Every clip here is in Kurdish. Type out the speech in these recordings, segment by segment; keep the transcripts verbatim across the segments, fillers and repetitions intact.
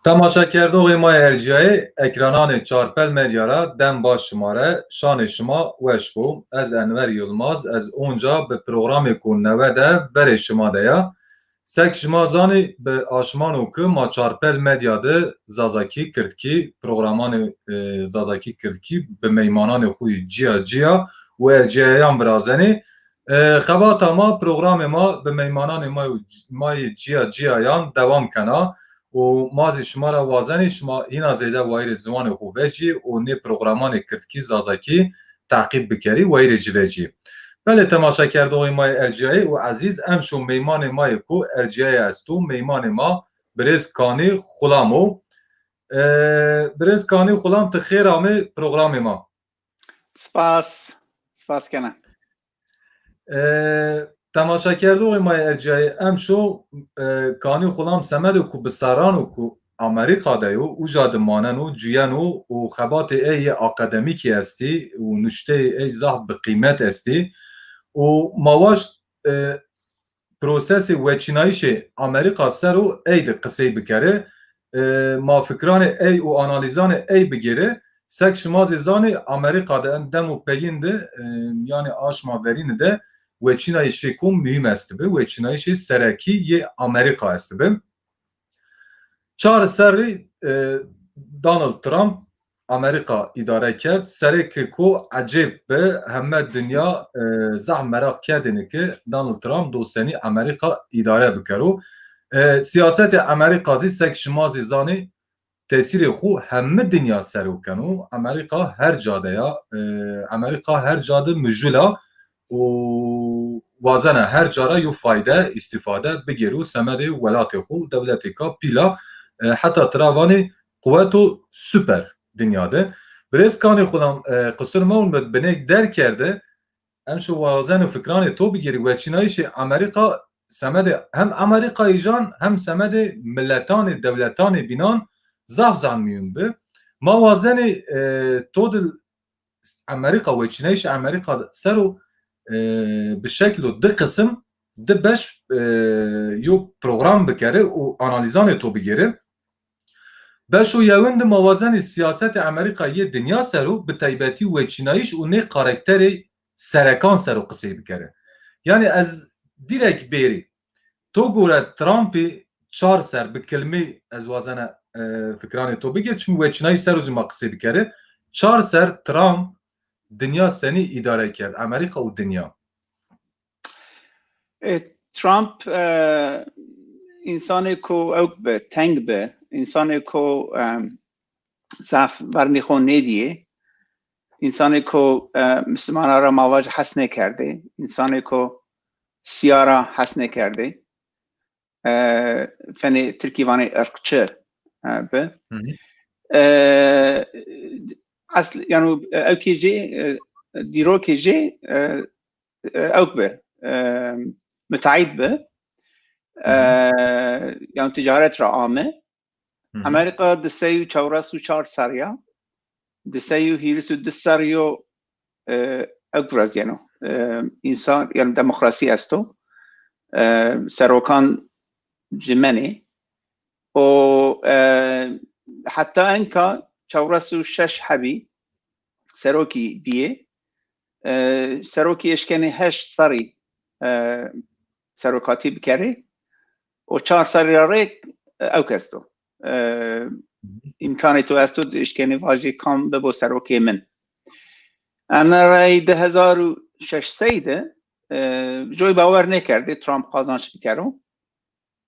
Temaşekerdoxê ma yê erciyayê ekrananê Çarpel Medya ra dem baş şima re, şanê şima weş bo. Ez Enver Yilmaz, ez onca bi programê ku newe de verê şima de ya. Sek şima zanî bi aşmano ki ma Çarpel Medya de Zazakî, Kirdkî, programanê, e, Zazakî, Kirdkî bi meymananê xwe yê ciya ciya û erciyayan virazenê. E, xebata ma, programê ma bi meymananê ma yê, ma yê ciya ciyayan dewam kena û ma zî şima re wazenê şima hîna zêde wayîrê ziwanê xwe vecî û nê programanê Kirdkî, Zazakî teqîb bikerî, wayîrê ci vecî. Belê temaşekerdoxê ma yê erciyayê û ezîz, emşo meymanê ma yê ku erciyayê esto, meymanê ma birêz Kanî Xulam o. E, birêz Kanî Xulam, ti xêr amê programê ma. Spas. Spas kene. E, temaşekerdoxê ma yê erciyayê, emşo, e, Kanî Xulam semedê ku bi serran û ku Amerîka de yo, uca de maneno, cuyeno û xebatê ey yê akademîkî estî û nuşteyê ey zaf bi qîmet estî û ma waşt, e, prosesê weçînayîşê Amerîka ser û ey de qisey bikere. E, ma fikranê ey û analîzanê ey bigêre. Sek şima zî zanî, Amerîka de em dem û peyîn de, e, yanî aşma verînî de weçînayîşê ku muhîm estibi, weçînayîşê serekî yê Amerîka estibi. Çar serrî, e, Donald Trump Amerîka îdare kerd. Sereke ku ecêb bi, heme dinya, e, zehf meraq kerdêne ki Donald Trump do senî Amerîka îdare bikero. E, siyasetê Amerîka zî sek şima zî zanî tesîrê xwe heme dinya ser o keno. Amerîka her ca de ya, e, Amerîka her ca de mijûl a û wazena her cara yo fayde, îstîfade bigêro semedê welatê xwe, dewletêka pîla, e, heta tira vanê quweto super dinya de. Birêz Kanê Xulam, e, qisir me hûn bi binêk derkerde, em şo wazen û fikranê to bigêrî, weçînayîşê Amerîka semedê hem Amerîkayîjan hem semedê miletanê, dewletanê bînan zaf zaf muhîm bi. Ma wazenê, e, to di Amerîka, weçîneyîşê Amerîka ser o, e, bi şeklo di qisim, di beş, e, yo program bikere û analîzanê to bigêre. Beşo yewin di ma wazenê siyasetê Amerîka yê dinya ser o, bi taybetî weçînayîş û nê karakterê serekan ser o qisey bikere. Yanî ez dîrek bêrî, to gore Trumpî çar ser, bi kilmê ez wazena, e, fikranê to bigir, çimkî weçînayîş ser o zî ma qisê bikere. Çar ser Trump dinya senî îdare kerd, Amerîka û dinya? E, Trump, e, însanê ku ewk bi, teng bi, însanê ku, e, zaf vernî xwe nêdiyê, însanê ku, e, Mislimana re ma vac hez nêkerdê, însanê ku siya re hez nêkerdê, e, fenê Tirkî vanê ırkçı, e, bi. Hı hı. E, asl-, yani, e, ewkê jê, e, dîrokê jê, e, e, ewk bi, e, müteahhit bi. Hı hı. E, yani ticaret re ame. Hı hı. Amerîka di sey û çewres û çar seriya, di sey û hîris û du seriyo, e, ewk viraziyeno. E, însan, yani demokrasî esto. E, serokan cimenê. O, e, heta enka çewres û şeş hebî serokî biyê. E, serokî eşkenê heşt serî, e, serokatî bikerê. O çar serî ra rê, e, ewk esto. E, îmkanê to esto, eşkenê vajê kam bibo serokê min. Ene rey di hezar û şeş sey de, e, joy bawer nêkerdê Trump qazanç bikero.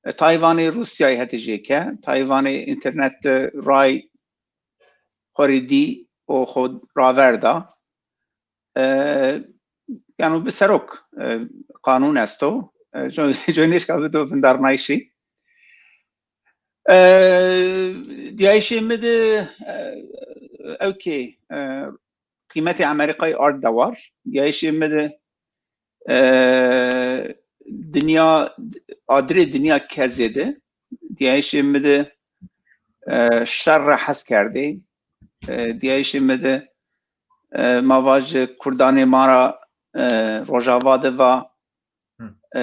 E, Tayvanê Rûsyayê hetê jê ke, Tayvanê înternet de ray xwe rê dî û xwe raver da. E, yani bi serok, e, qanûn esto. E, jo-, joy nêşka bido vindarnayîşî. E, diyayîşê min de, e, ewkê, e, qîmetê Amerîkayê ard dewar. Diyayîşê min de, e, dinya, adirê dinya kezê de. Diyayîşê min de, e, şer re hez kerdê. E, diyayîşê min de, e, ma va ji Kurdanê ma ra, e, Rojava de va, Hı. e,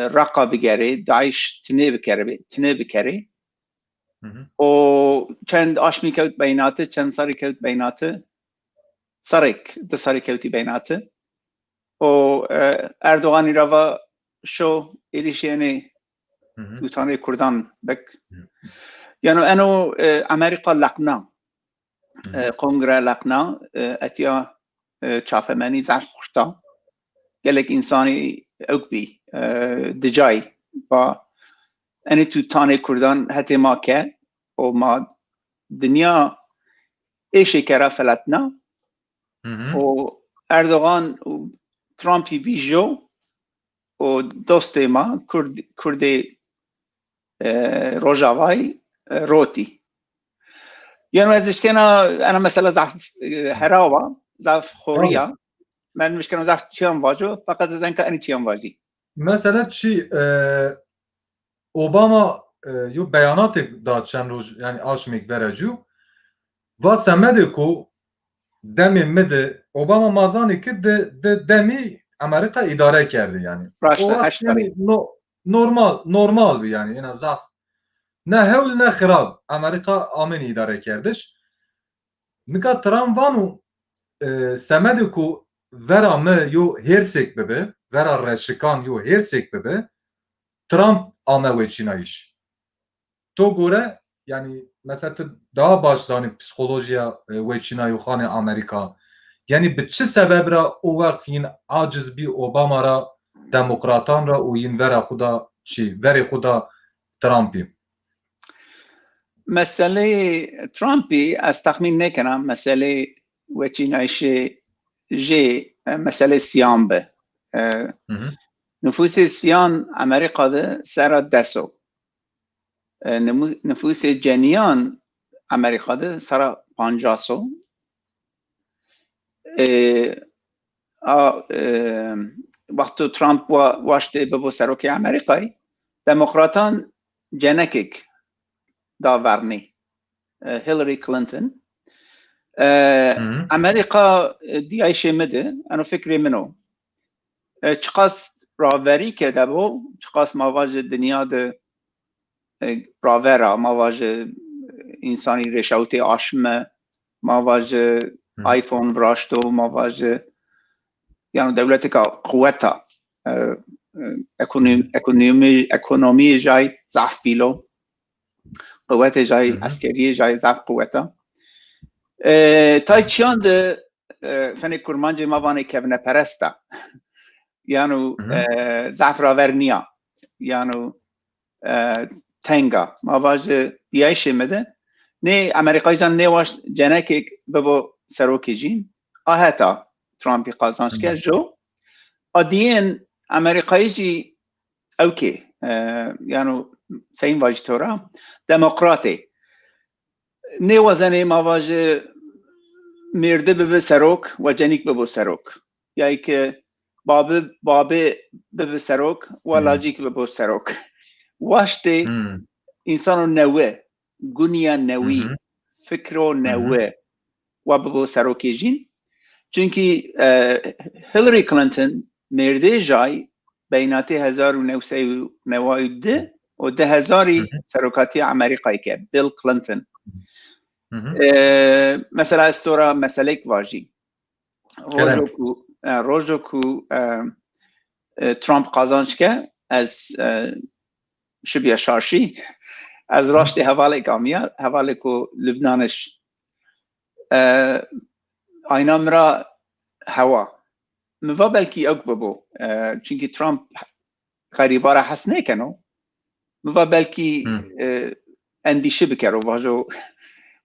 Reqa bigerê, DAIŞ tinê bikerê, tinê bikerê. û çend aşmî kewt beynati, çend serî kewt beynati, serêk, di serî kewtî beynati. Û, e, Erdoganî re va şo êdî şênê tûtanê Kurdan bik. Yano eno, e, Amerîka leqna, e, kongre leqna, e, etiya, e, çapemenî zehf xurta. Gelek însanî ewk bî, e, dicay va enê tûtanê Kurdan hetê ma ke û ma dinya êşê kera feletna. Û Erdogan û Trumpî bîjo û dostê ma Kurd, Kurdê, e, Rojavayî, e, rotî. Yeno ez dişkena ena mesela zaf, e, herawa, zaf xoriya. Men mişkena zaf çiyan vaco, fakat ez enka enî çiyan vajî. Mesela çi, e, Obama, e, yo beyanatek da çend roj, yani aşmêk vera cû, va semedê ku demê mi de Obama mazanê ki de, de demî Amerîka îdare kerdî yani. Raşt e, O wext heşt yani serî. No-, normal, normal bi yani, ena zaf. Ne hewl ne xirab. Amerîka amên îdare kerdiş. Nika Trump vano, e, semedê ku vera mi yo hêrsêk bibe, vera reşikan yo hêrsêk bibe, Trump ame weçînayîş. To gore, yani, mesela tu daha baş zanî psîkolojiya, e, weçînayûxanê Amerîka. Yani, bi çi sebeb ra o wext hîn aciz bî Obama ra, demokratan ra û hîn vera xwe da çi, verê xwe da Trumpî? Meseleyê Trumpî ez texmîn nêkena, meseleyê weçînayîşê jê, e, meselê siyan bi. E, Hı hı. Nifûsê siyan Amerîka de sera des o. E, nimû-, nifûsê ceniyan Amerîka de sera pancas o. E, a, e, wexto Trump wa-, waştê bibo serokê Amerîkayê, demokratan cenekek da vernî, e, Hillary Clinton. E, Hı hı. Amerîka, e, diyayişê mi de, eno fikrê min o. E, çiqas raverî ke debo, çiqas ma vaje dinya de, e, ravera, ma vaje, e, însanî rêşewtê aşme, ma vaje Hı. iPhone viraşto, ma vaje, yani dewleteka quweta, e, e, ekonom-, Hı. ekonomi, ekonomiyê jay zaf pîlo. Quwetê jay, Hı hı. eskeriyê jay zaf quweta. E, tay çiyan de, e, fenê kurmancê ma vanê kevneperesta. Yano, Hı hı. e, zaf raver niya. Yano, e, tenga. Ma vaje diyayişê me de. Nê Amerîkayî can nêwaşt cenekek bibo serokê jîn. A heta Trumpî qazanç Hı hı. kir jo. A diyên Amerîkayî jî ewkê, e, yano seyîn vajî tora, demokratê. Nêwazenê ma vaje mêrde bibe serok, we cenîk bibo serok. Yayî ke babi, babê bibe serok, we Hmm. lacîk bibo serok. Waştê Hmm. însano newe, guniya newî, Hı hı. fikro Hı hı. newe, we bibo serokê jîn. Çunkî, e, Hillary Clinton mêrdê jay beynatê hezar û new sey û neway û du û du hezarî Hı hı. serokatiya Amerîkayê ke, Bill Clinton. Hı hı. E, mesela ez to ra meselek vajî. Rojo Gerek. ku, e, rojo ku, e, e, Trump qazanç ke, ez, e, şibiya şaşî. Ez Hı. raştê hevalek amiya, hevalek ku Lubnaniş. E, ayna min ra hewa. Min va belkî ewk bibo. E, çunkî Trump xerîba ra hes nêkeno. Min va belkî, Hmm. e, endîşe bikero, vajo,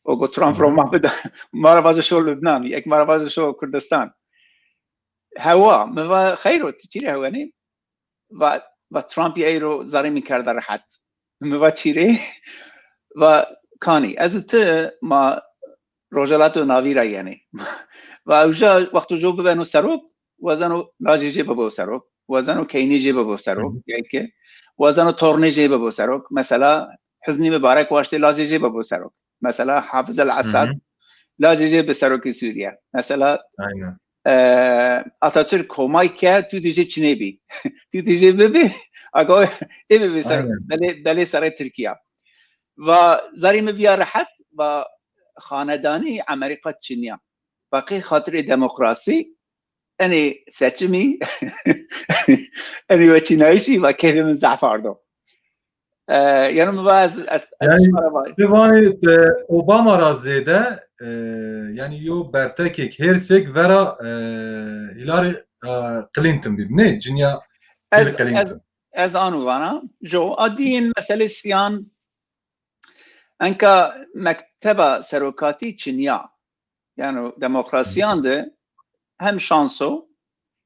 o go Trump Hı hı. ro ma bida, ma ra vajo şo Lubnanî, ek ma ra vajo şo Kurdistan. Hewa, min va xeyr o, tu çîrê hewenê? Va, va Trumpî eyro zarê min kerde rehet. Min va çîrê? Va kanî, ez û tu ma Rojhelato Navî ra yenê. Va ew ja wexto jo bibeno serok, wazeno lajê jê bibo serok, wazeno keynê jê bibo serok, Hı hı. yayke, wazeno tornê jê bibo serok. Mesela Hüsnî Mibarek waştê lajê jê bibo serok. Mesela Hafiz el Esad Hı hı. lajê jê bi serokê Sûriye. Mesela, Aynen. e, Atatürk komay ke tu dijê çinê bî. Tu dijê bibî, aga ê bibî ser, Aynen. belê, belê serê Tirkiye. Va zarî min viya rehet, va xanedanî Amerîka çiniya. Va qey xatirê demokrasî, enê seçimî, enê weçînayîşî, va keyfê min zehf ardo. E, yani min va ez, ez, ez Yani, ji me re va- Ti vanê, e, Obama ra zêde, e, yani yo bertekek, hêrsek vera, e, Hillary, e, Clinton bî. Ne, cinya Ez, Bill Clinton. ez, ez anu vana. Jo, a dîn meselê siyan, enka mekteba serokatî çiniya. Yani demokrasiyan de hem şanso,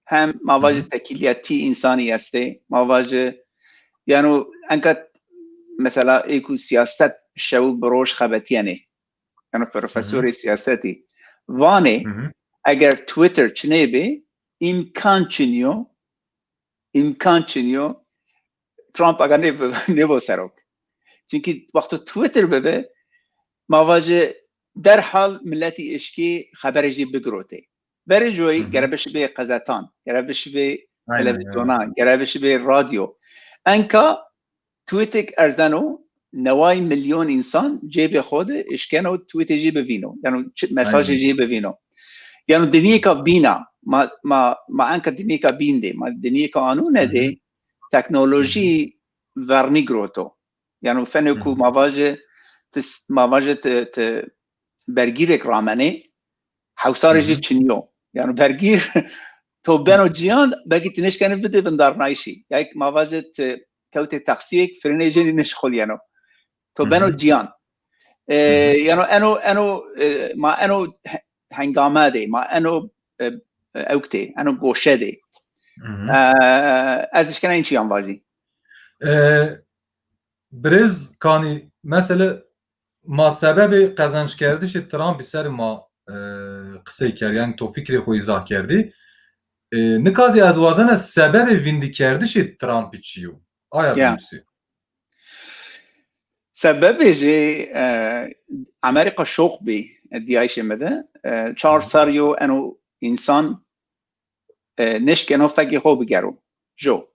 hem ma vajê tekiliyetî insanî estê, ma vajê, yani enka mesela ê ku siyaset şew bi roj xebetiyenê. Yani profesorê siyasetî. Vanê, eger Twitter çinê bê, îmkan çiniyo, îmkan çiniyo, Trump aga nêb-, nêbo serok. Çunkî wexto Twitter bibe, ma vajê derhal miletî êşkî xeberê jî bigirotê. Berê joyî gere bişibê qezetan, gere bişibê televîzyonan, gere bişibê radyo. Enka tweetek erzeno, neway milyon însan cêbê xwe de êşkeno tweetê jî bivîno. Yani çi-, mesajê jî bivîno. Yani dinyêka bîna, ma, ma, ma enka dinyêka bîn de, ma dinyêka anûne de teknolojî vernî giroto. Yani fenê ku ma vajê, ti s-, ma vajê ti, ti bergîrek ramenê, hewsarê jî çiniyo. Yani bergîr to beno ciyan, belkî ti nêşkenê bidê vindarnayîşî. Ya ma vajê ti kewtê taksiyek, frênê jê nêşixuliyeno. To beno ciyan. E, yani eno, eno, e, ma eno he-, hengame de, ma eno, e, e, ewk de, eno goşe de. E, ez dişkena în çiyan vajî. E, Birêz Kanî, mesele ma sebebê qezençkerdişê Trumpî ser ma, e, qisey kerd, yani to fikrê xwe îzah kerdî. E, nika zî ez wazena sebebê vîndîkerdişê Trumpî çi yo? Aya Ya. binusî. Sebebê jî, e, Amerîka şok bî, e, diyayişê me de. E, çar sar yo eno însan, e, nêşkeno fekê xwe bigero. Jo.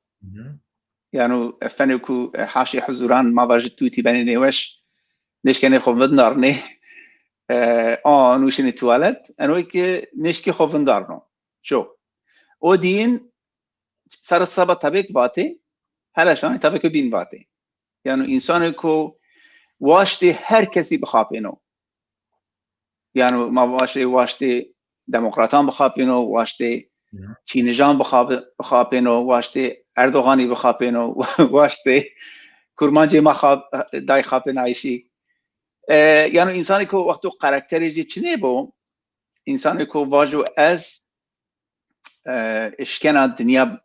Yano, e, fenê ku, e, haşê huzûran ma vajî tûtî benê nêweş, nêşkenê xwe vindarnê, e, a nûşinê tuwalet, eno ki nêşkê xwe vindarno. Jo. O dîn ser seba tevêk vatê, hele şanê tevêkê bîn vatê. Yani insanê ku waştê her kesî bixapêno. Yani ma waştê, waştê demokratan bixapêno, waştê çînijan bixap-, bixapêno, waştê Erdoganî bixapêno, waştê kurmancê ma xap-, day xapênayîşî. E, yani insanê ku wexto karakterê jî çinê bo, insanê ku vajo ez e, eşkena dinya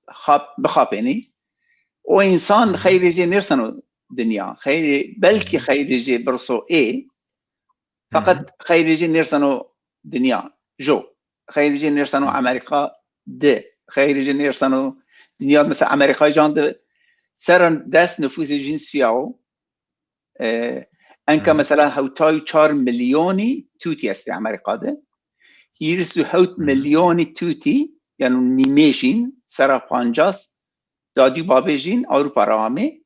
xap-, bixapênî. O însan xeyrê jê nêrseno dinya. Xeyrê, belkî xeyrê jê birso ê, feqet xeyrê jê nêrseno dinya. Jo. Xeyrê jê nêrseno Amerîka di. Xeyrê jê nêrseno dinya. Mesela Amerîkayê can di ser dest nifûsê jîn siya o. E, enka mesela hewtay û çar milyonî tûtî estê Amerîka de. Hîris û hewt milyonî tûtî, yani nîmê jîn, sera pancas, dadî babê jîn Ewropa ra amê.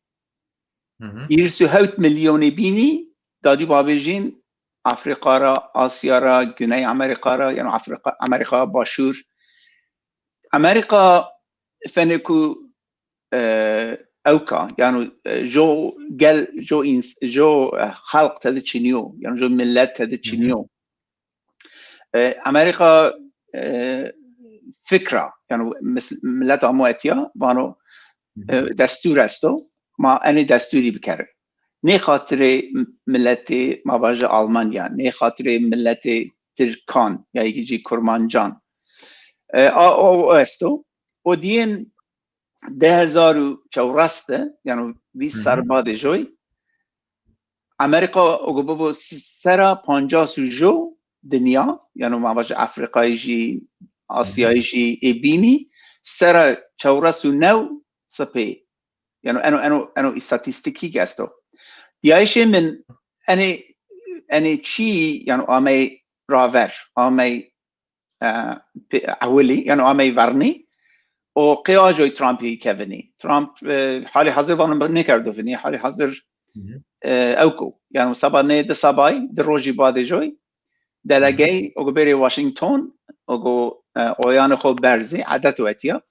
Hîris û hewt milyonî bînî, dadî babê jîn Afrika ra, Asya ra, Güney Amerîka ra, yani Afrika, Amerîka Başûr. Amerîka fenê ku e, ewka, yani, e, jo gel, jo ins-, jo, e, xelq tedi çiniyo, yani jo millet tedi çiniyo. E, Amerîka, e, fikra, yani mis-, millet amo etiya, vano, e, destûr esto, ma enê destûrî bikerin. Nê xatirê m-, milletê ma vaje Almanya, nê xatirê milletê Tirkan, ya yekî jî Kurmancan. E, a, o, o esto. O diyên di hezar û çewres de, yani vîst sar badê joy, Amerîka o ku bibo s-, sera pancas û jo dinya, yani ma vaje Afrikayê jî, Asyayê jî, ê bînî, sera çewres û new sipê. Yani eno, eno, eno îstatîstîkî esto. Diyayişê min enê, enê çî, yani amey raver, amey e, pê-, ewilî, yani amey vernî, û qê ajoy Trumpî kevinî. Trump, e, halê hazir vano nêkerdo vinî, halê hazir Hı hı. E, ew ku, yani seba nê di sebayî, di rojî badê joy, delegey, hı hı, o ku bêrê Washington, o ku, e, oyanê xwe berzê, edet wetiya.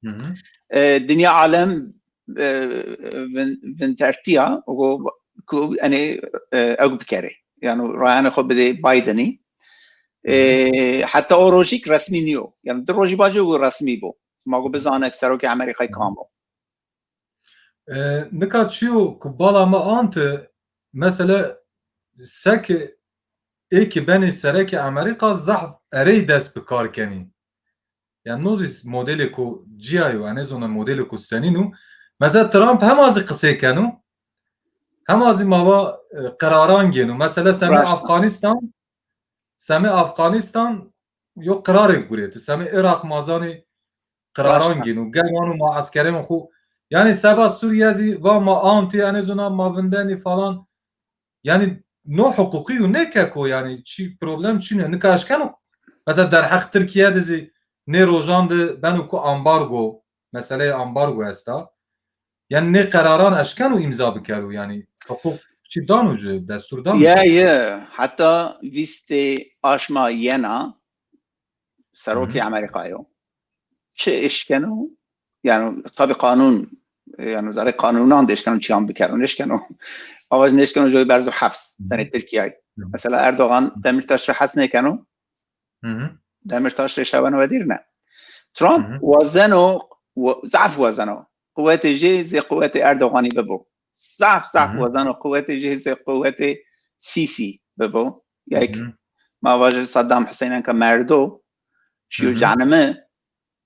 Hı hı. E, dinya alem, e, vin-, vintertiya, o ku, ku, yani, e, ew bikerê. Yani, rayanê xwe bidê Bidenî. E, hı hı, heta o rojîk resmî niyo. Yani, di rojî bacê ku resmî bû. Ma ku bizane serokê Amerîkayê kam o. E, nika çiyo ku bala me ant, mesela seke ê ki benê sereke Amerîka zehf erey dest bi kar kenî. Yani no zî modelê ku ciya yo, yani zona modelê ku senîn û. Mesela Trump hema zî qisê keno, hema zî mava, e, qeraran gêno. Mesela semê Raşt. Afganistan, semê Afganistan yo qirarê gurê. Tu semê Iraq mazanê qiraran gîn û gel wan û ma eskerên xwe. Yani seba Sûriye zî va ma antî, yani zona ma vindenî falan. Yani no huquqî û ne keko, yani çi problem çi ne? Nika eşkeno. Mesela derheq Tirkiye de zî nê rojan de beno ku ambargo, meseleyê ambargo esta. Yani nê qeraran eşkeno îmza bikero, yani huquq çi dano ji destûr dano? Ye, ye. Heta vîstê aşma yena serokê Amerîkayê. Çi eşkeno? Yani tabi qanûn, yani zarê qanûnan de eşkeno çiyan bikero, neşkeno. Avaj neşkeno joy berzo hefs, tenê Tirkiyeyê. Mesela Erdogan Demirtaş re hes nêkeno. Demirtaş rê şewen wedîr ne. Trump wazeno, wa-, zaf wazeno. Quwetê jê zê quwetê Erdoganî bibo. Zaf, zaf wazeno quwetê jê zê quwetê Sîsî bibo. Yek, ma vaje Saddam Hüseynen ke merdo, şiyo canimi,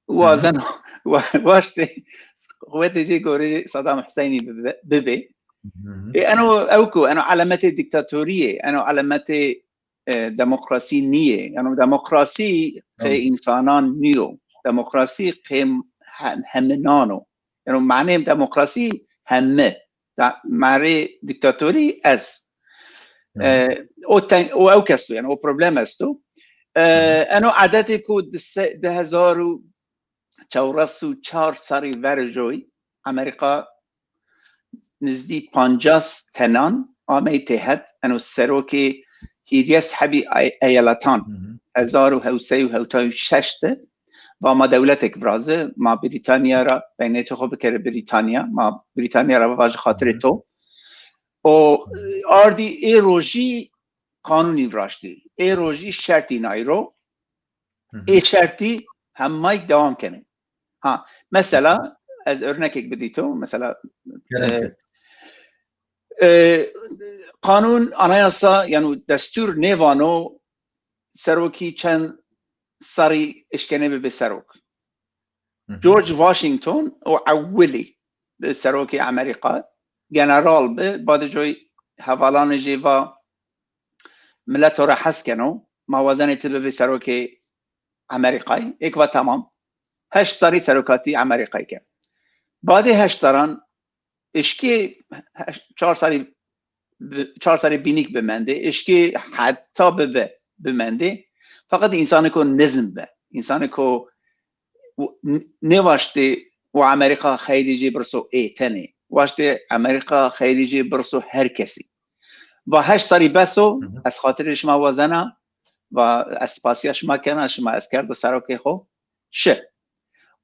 wazeno, wa-, waştê quwetê jê gorê Saddam Hüseynî bibe, bibê. E, eno, ew ku, eno alametê diktatoriyê, eno alametê e, demokrasî niyê. Yani demokrasî qê insanan niyo. Demokrasî qê he-, heminan o. Yani manê demokrasî hemi. Da-, marê diktatorî ez. E, o ten-, o ew kes o, yani o problem esto. E, eno adetê ku di se-, di hezar û çewres û çar serî ver joy Amerîka nizdî pancas tenan ameyî têhet, eno serokê hîrye sehebî ey-, eyalatan, hezar û hewt sey û hewtay û şeş de, va ma dewletek viraze, ma Brîtanya ra beynetê xwe bikere Brîtanya, ma Brîtanya ra bivaje xatirê to. O ardî ê rojî qanûnî viraştî. Ê rojî şertî nayro, ê şertî hemay dewam kenê. Ha, mesela, ez örnekek bidî to, mesela, e, e, qanûn, anayasa, yani destûr nêvano serokî çend serî eşkenê bibe serok. George Washington o ewilî bi serokê Amerîka, general bi, badê coy hevalanê jê va mileto re hes keno, ma wazenê tu bibî serokê Amerîkayê, êk va tamam. Heşt serî serokatî Amerîkayê ke. Badê heşt seran, eşkê heş-, çar serî bi-, çar serî bînîk bimendê, eşkê heta bibe bimendê. Feqet însanê ku nizm be, însanê ku n-, nêwaştê û Amerîka xeyrî jê birso ê tenê. Waştê Amerîka xeyrî jê birso her kesî. Va heşt serî bes o, ez xatirê şima wazena, va ez spasiya şima kena, şima ez kerdo serokê xwe. Şi.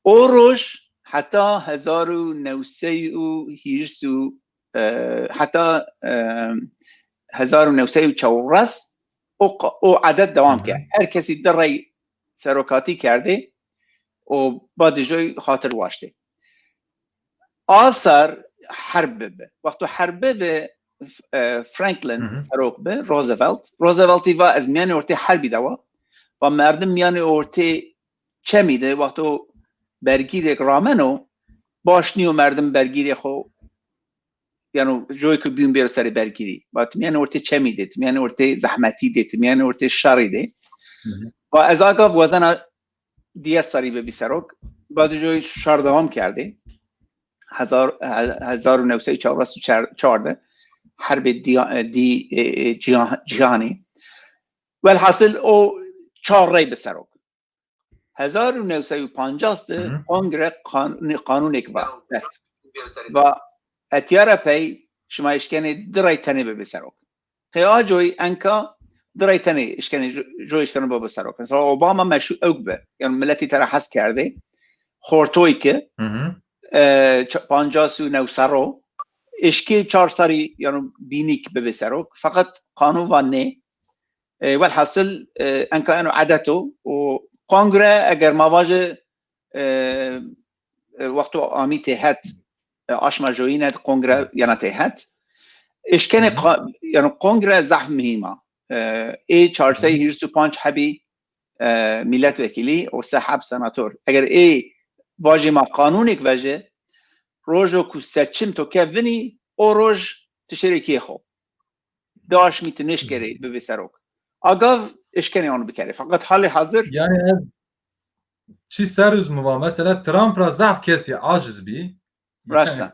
O roj heta hezar û new sey û hîris û, e, heta, e, hezar û new sey û çewres o qa-, o edet dewam ke. Her kesî di rey serokatî kerdê û badê joy xatir waştê. A sar herb bibe. Wexto herb bibe, e, Franklin serok bi, Roosevelt. Rooseveltî va ez miyanê ortê herbî de wa. Va merdim miyanê ortê çemî de, wexto bergîrek rameno, baş niyo merdim bergîrê xwe, yano joy ku bîn bêro serê bergîrî. Va tu miyanê ortê çemî de, tu miyanê ortê zehmetî de, tu miyanê ortê şerî de. Va ez agav wazena diye serî bibî serok. Badê joy şer dewam kerdê. Hezar, he-, hezar û new sey û çewres û çar de herbê diya-, e, dî, e, e, ciha-, cîhanî. Welhasil o çar rey bi serok. Hezar û new sey û pancas de kongre qan-, qanûnek va. Va etiyara pey şima işkenê di rey tenê bibe serok. Xê a coyî enka di rey tenê işkenê jo, jo işkeno bibe serok. Mesela Obama meşû ew bi. Yani milletî te re hez kerdê. Xortoyke, Hı hı. e, ç-, pancas û new serro. Işkê çar serî, yani bînîk bibe serok. Fakat qanûn va nê. E, welhasil, e, enka eno edeto û kongre eger ma vaje, e, e, wexto amî tê het, e, aşma joyîne kongre yana tê het. Eşkenê Hı hı. qa-, yani kongre zehf muhîm a. E, ê çar sey hîris û panc hebî, e, milletvekilî û sê heb senator. Eger ê vajê ma qanûnek veje, rojo ku seçim to ke vinî, o roj tu şêrê kê xo. Di aşmî tu nêşkerê bibê serok. Agav eşkenê wan bikerê. Fakat halê hazir Yani ez çi ser ûz mi va, mesela Trump ra zaf kesî aciz bî. Raşt e.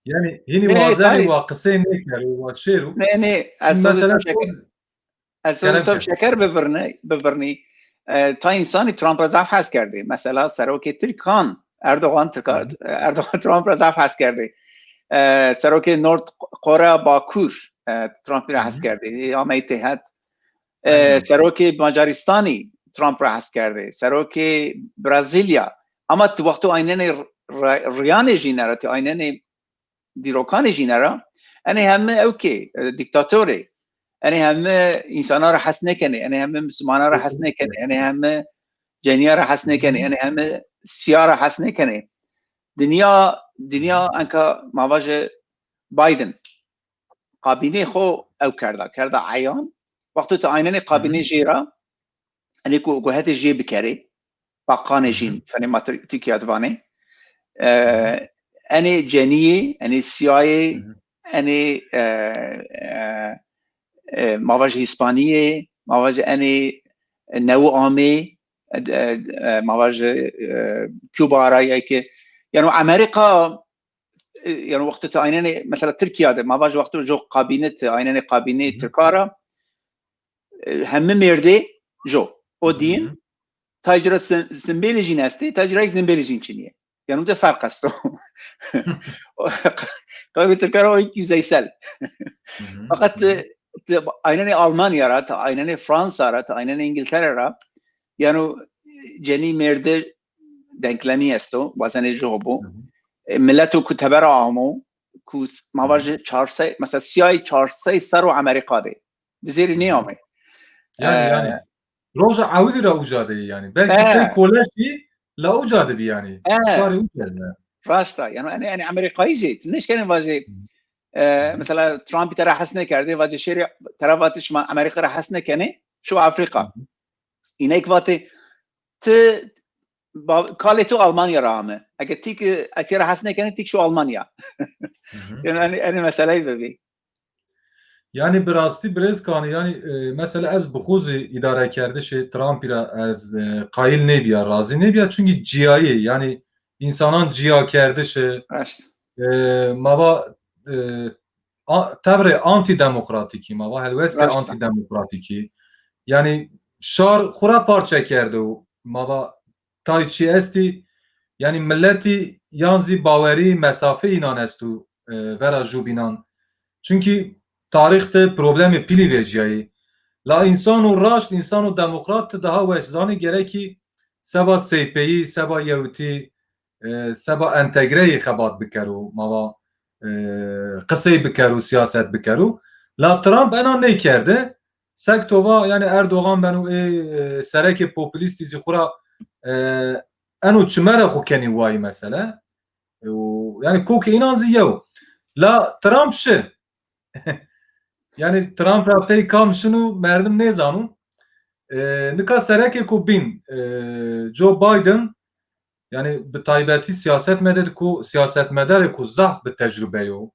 Yani hînî Nê, nê, wazenî tarî. wa qisey nêkerî, wa şêrû. Nê, nê, Şimdi ez mesela sazê to şeker, ez sazê Kerem to ke. şeker bibirnî, bibirnî. E, ta insanî Trump ra zaf hez kerdê. Mesela serokê Tirkan, Erdogan Tirka-, Hı hı. Erdogan Trump ra zaf hez kerdê. E, serokê Nord Korea Bakur, e, Trump ra Hı hez hı. kerdê. Ê, ameyî tê het. E, Aynen. serokê Macaristanî Trump ra hez kerdê. Serokê Brezîlya. Ama tu wexto aynenê r-, r-, riyanê jî nera, tu aynenê dîrokanê jî nera. Enê heme ew kê, e, dîktatorê. Enê heme însana re hes nekenê. Enê heme misilmana re hes nekenê. Enê heme ceniya re hes nekenê. Enê heme siya re hes nekenê. Dinya, dinya enka ma vaje Biden. Kabînê xo ew kerda, kerda eyan. Wexto tu aynenê kabînê Hı hı. jê re, enê ku, ku hetê jê bikerê, baqanê Hı hı. jîn, fenê ma Tir-, Tirkiya divanê. E, Hı hı. enê ceniyê, enê siyayê, Hı hı. enê, e, e, e, ma vaj Hîspaniyê, ma vaj enê newi amê, e, e, e, ma vaj, e, Cuba ra yeke. Yani Amerîka, e, yani wextê tu aynenê, mesela Tirkiya de, ma vaj wextê jo kabîne tu aynenê kabînê Hı hı. Tirka ra, e, hemî mêrdê jo. O Hı hı. din, tay cira sin-, simbêlê jîn estê, tay cira yek simbêlê jîn çinî ye. Yani de ferq esto. Qavê Tirka ra o yüzeysel. Hı hı. Fakat, Hı hı. e, te aynenê Almanya ra, te aynenê Fransa ra, te aynenê İngiltere ra, yani cenî mêrdê denklemî esto, wazenê ji bo. Hı hı. E, mileto ku teber amo, ku s-, ma Hı hı. vaje çar sey, mesela siyayê çar sey serro Amerîka de. Dizêrî Hı hı. nêame. Yani, E, yani. Roja ewilî ra uca de yani. Belki E. sey koleşî la uca de bi yani. E. Şarê uca de. Raşt e. Yani, yani, yani Amerîkayî jî, tu nêşkenê vaje, Hı hı. e, mesela Trumpî te ra hes nekerdê, vaje şêrê te ra vatê şima Amerîka ra hes nekenê, şu Afrîka. Hı hı. Înek vatê, ti ba-, kalê tu Almanya ra ame. Eke tîk, e, etiya ra hes nekenê, tîk şu Almanya. Hı hı. Yani, yani, yani meseleyî bibî. Yani bi rastî birêz Kanî, yani, e, mesela ez bi xwe zî îdarekerdişê Trumpî ra ez, e, qayîl nêbiya, razî nêbiya. Çünkü ciyayê, yani insanan ciyakerdiş e, Raşt. e, mava, e, a-, tevrê antidemokratîkî, mava helwestê Raşt. antidemokratîkî. Yani şar xwe ra parçe kerde û mava tay çi estî, yani miletî yan zî bawerî mesafê înan esto, e, vera jûbînan. Çünkü tarîx de problemê pîlî veciyayî. La însano raşt, însano demokrat tu daha weş zanî gerekî seba seypeyî, seba yewtî, e, seba entegreyê xebat bikero, mava, e, qisey bikero, siyaset bikero. La Trump ena nêkerde. Sek tova, yani Erdogan beno ê, e, serekê populîstî zî xwe ra, e, eno çime re xwe kenî wayî mesele. E, û, yani kokê înan zî yew. La Trump şi. Yani Trump ra pey kam şino merdim nêzano. E, nika serekê ku bîn, e, Joe Biden, yani bi taybetî siyasetmedar ku, siyasetmedarê ku zaf bi tecrube yo.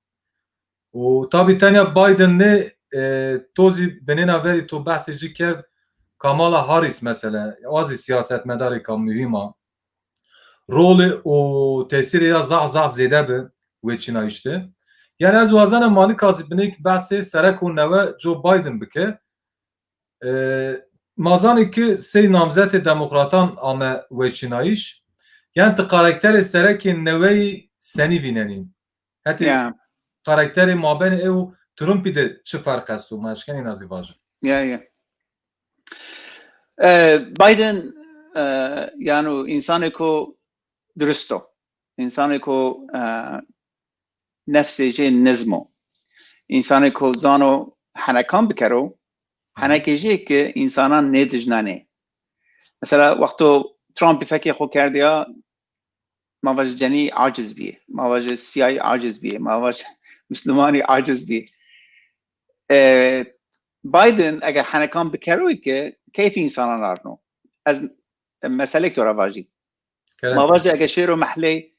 Û tabî tenya Biden ne, e, to zî binêna verî to behsê ci kerd, Kamala Harris mesele, a zî siyasetmedarêka muhîm a. Rolê û tesîrê ya zaf zaf zêde bi wê çinayîş de. Yani ez wazena ma nika zî binêk behsê sereko newe Joe Biden bike. E, ma zanî ki sey namzetê demokratan ame wê çinayîş. Yani ti karakterê serekê neweyî senî vînenî? Hetê Ya. karakterê mabênê ew û Trumpî de çi ferq esto? Ma eşkenî nazî vajin. Ya, ya. E, Biden, e, yano însanê ku durist o. Însanê ku, e, nefsê jê nizm o. Însanê ku zano henekan bikero, henekê jê ki însanan nêdijnenê. Mesela wexto Trumpî fekê xwe kerdiya, ma va ji cenî aciz bîye, ma va ji siyayî aciz bîye, ma va ji Mislimanî aciz bîye. E, Biden eger henekan bikeroyê ki keyfî însanan arno. Ez meselek to ra vajî. Ma va ji eger şêro mehlê,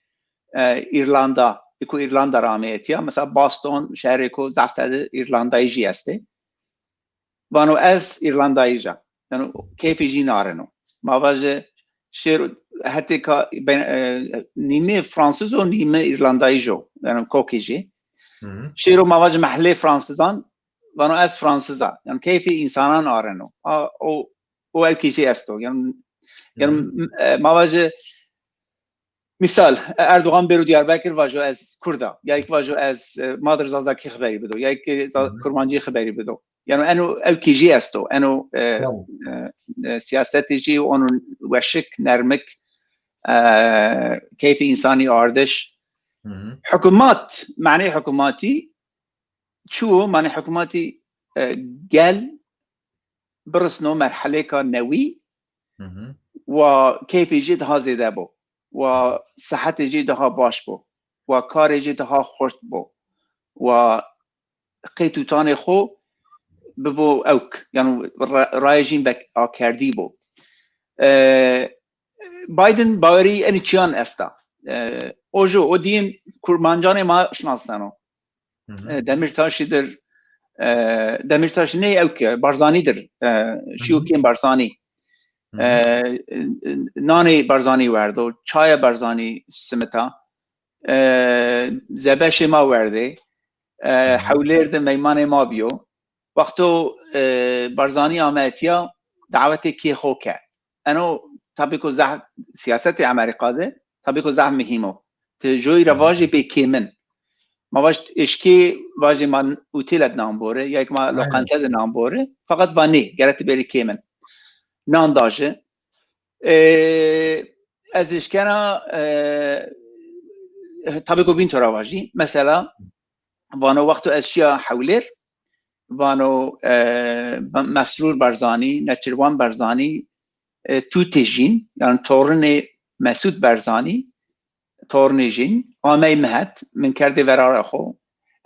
e, Îrlanda, ku Îrlanda ra amê etiya, mesela Boston, şehrê ku zehf tede Îrlandayî jî estê. Vano ez Îrlandayî ja. Yani keyfê jî nareno. Ma va ji şêro hetê ka ben, e, nîmê Fransız o, nîmê Îrlandayî jo. Yani kokê jî. Şêro ma va ji mehlê Fransızan, vano ez Fransız a. Yani keyfê însanan areno. A, o, o ew kî jî esto. Yani, yani, e, ma va ji misal, e, Erdogan bêro Diyarbekir vajo ez Kurd a. Ya ki vajo ez, e, ma dir Zazakî xeberî bido. Ya ki Za- Kurmancî xeberî bido. Yani eno ew kî jî esto. Eno, e, e, e, siyasetê jî û eno weşik, nermik, e, keyfê însanî ardiş. Hikûmat, manê hikûmatî çû, manê hikûmatî, e, gel birisno merhelêka newî wa keyfê jî daha zêde bo, wa sihetê jî daha baş bo, wa karê jî daha xurt bo, wa qêt û tanê xwe bibo ewk, yani ra- rayê jîn vek akerdî bo. E, Biden bawerî enî çiyan esta. E, o jî o diyên kurmancanê ma şinasneno. E, Demîrtaşî dir, e, Demîrtaş nê ew ki Barzanî dir, e, şiyo kêm Barzanî. E, nanê Barzanî werdo, çaya Barzanî simita, e, zebeşê ma werdê, e, hewlêr de meymanê ma biyo. Wexto, e, Barzanî ame etiya, dawetê kê xo ke. Eno tabî ku zehf siyasetê Amerîka de, tabî ku zehf muhîm o. Ti joyî re vajê bê kêmin. Ma vaj êşkê vajê ma otêle di nan bore, ya ki ma loqente di nan bore. Feqet va nê, gere ti bêrî kêmin. Nan daji. E, ez êşkena, e, tabî ku bîn to ra vajî. Mesela, vano wexto ez şiya hewlêr, vano, e, Mesrûr Barzanî, Neçirvan Barzanî, e, tûtê jîn, yani tornê Mesûd Barzanî, tornê jîn, amey mihet, min kerdê verara xwe.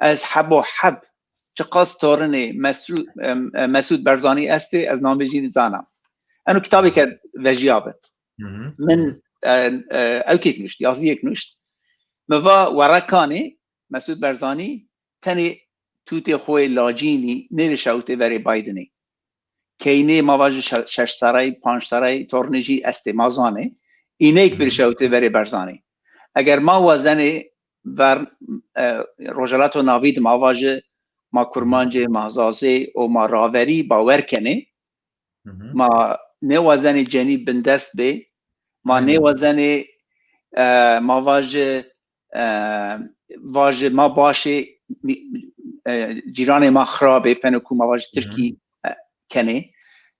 Ez hebo heb, çiqas tornê Mesrû-, e, e, Mesûd Barzanî estê, ez namê jî zana. Eno kitabê ke vejiya bit. Min, e, e, ew kêk nuşt, yaziyek nuşt. Mi va werekanê Mesûd Barzanî tenê tûtê xwe yê lacînî nêdişewitê verê Bidenê. Keynê ma va ji şe-, şeş serey, panc serey tornê jî estê, ma zanê. Îneyk bidişewitê verê Barzanî. Eger ma wazenê ver, e, Rojhelato Navî di ma va ji ma Kurmancê, ma Zazê û ma Raverî bawer kenê, Ma nêwazenê cenî bindest bê. Ma nêwazenê, e, ma vajê, e, vajê ma başê, e, cîranê ma xirabê, feno ku ma vajê Tirkî, e, kenê.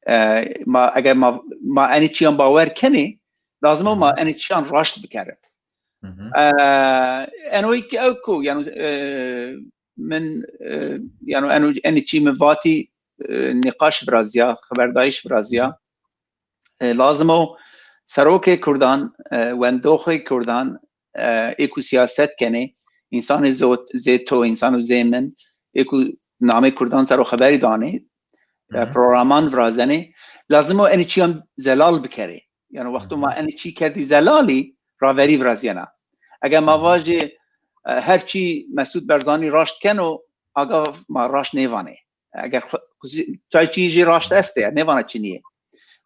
E, ma, eger ma, ma enê çiyan bawer kenê, lazim e ma enê çiyan raşt bikere. E, eno ki ew ku, yani, e, min, e, yani, eno, enê çî min vatî, e, nîqaş viraziya, xeberdayîş viraziya. E, lazim o serokê Kurdan, e, wendoxê Kurdan, e, ê ku siyaset kenê, însanê zot-, zê to, însan û zê min, ê ku namê Kurdan ser o xeberî danê, e, programan virazenê, lazim o enê çiyan zelal bikerê. Yani wexto ma enê çî kerdî zelalî, raverî viraziyena. Eger ma vajê, e, her çî Mesûd Barzanî raşt keno, agav ma raşt nêvanê. Eger xwe-, xwezî-, çay çî jî raşt estê, nêvana çi niyê.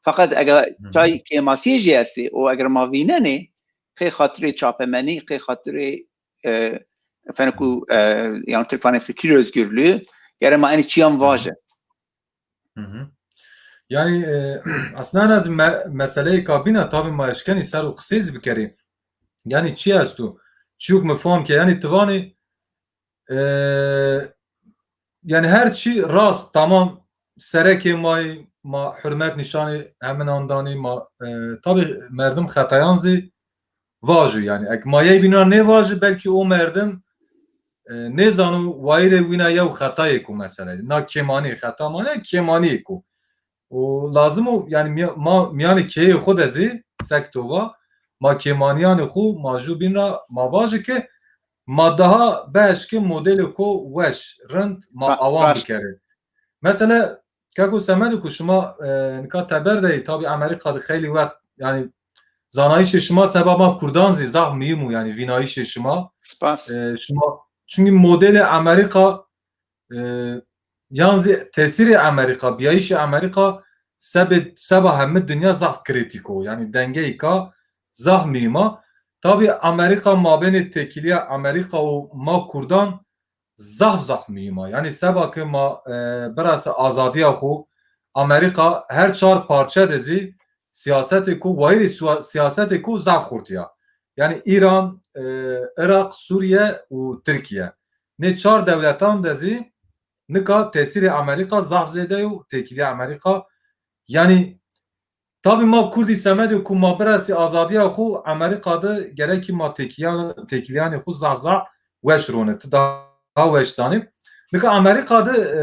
Feqet eger çay kêmasiyê jî estê û eger ma vînenê, xê xatirê çapemenî, xê xatirê, e, feno ku, e, yani Tirkvanê fikir özgürlüğü, gere ma enê çiyan vaje. Yani, e, aslında en az me-, meseleyê kabîna tabî ma eşkenî ser û qisê zî bikerî. Yani çi esto? Çiyok mi fam ke, yani tivanê E, yani her çî rast, tamam, serekê mayî, ma hurmet nîşanê heminan danî, ma, e, tabî merdim xetayan zî vajû, yani ek ma yey bîna nêvajî, belkî o merdim, e, nêzano wayîrê wîna yew xetayê ku mesele. Na kêmanî xeta mane, kêmaniyê ku. Û lazim o, yani miya-, ma miyanê keyê xwe de zî sekto va, ma kêmaniyanê xwe ma jû bîn ra ma vajî ki ma daha beş ki modelê ku weş, rind ma Ra-, awan rast. Bikere. Mesela, Keko Semedê ku şima, e, nika teber de yî, tabî Amerîka de xeylî wext, yani zanayîşê şima seba ma Kurdan zî zaf muhîm û, yani vînayîşê şima. Spas. E, şima, çünkü modelê Amerîka, e, yan zî tesîrê Amerîka, biyayîşê Amerîka sebê, seba hemî dinya zaf krîtîk o. Yani dengeyîka zaf muhîm a. Tabî Amerîka mabênê têkiliya Amerîka û ma Kurdan zaf zaf muhîm a. Yani seba ke ma, e, birase azadiya xwe, Amerîka her çar parçe de zî siyasetê ku, wayirê siya-, siyasetê ku zaf xurtiya. Yani Îran, e, Iraq, Sûriye û Tirkiye. Nê çar dewletan de zî nika tesîrê Amerîka zaf zêde yo, têkiliya Amerîka. Yani tabî ma Kurdî semedê ku ma birasî azadiya xwe, Amerîka de gerekî ma têkiliyan-, têkiliyanê xwe zaf zaf weş rone. Tu daha weş zanî. Nika Amerîka de, e,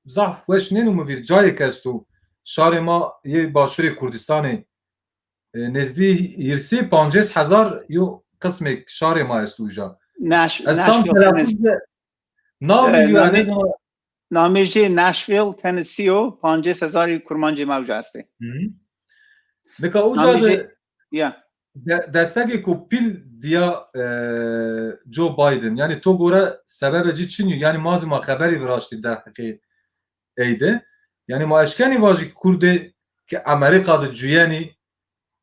zaf weş nêno min vîr cayêk esto. Şarê ma yê Başûrê Kurdistanê, e, nêzdî hîrsî pancês hezar yo qismêk şarê ma esto uca. Nash-, Ez tam Nashville, telaffuz Tennessee. de navê E, yo namê, ez namê jê Nashville, Tennessee o, pancês hezarî kurmancê me uca estê. Hı hı. Nika uca Namê de jê, ya. de-, destegê ku pîl diya, e, Joe Biden, yani to gore sebebe cî çin yo, yani ma zî ma xeberî viraştî derheqê ey de. Yani ma eşkenî vajî Kurdê ki Amerîka de cuyenî,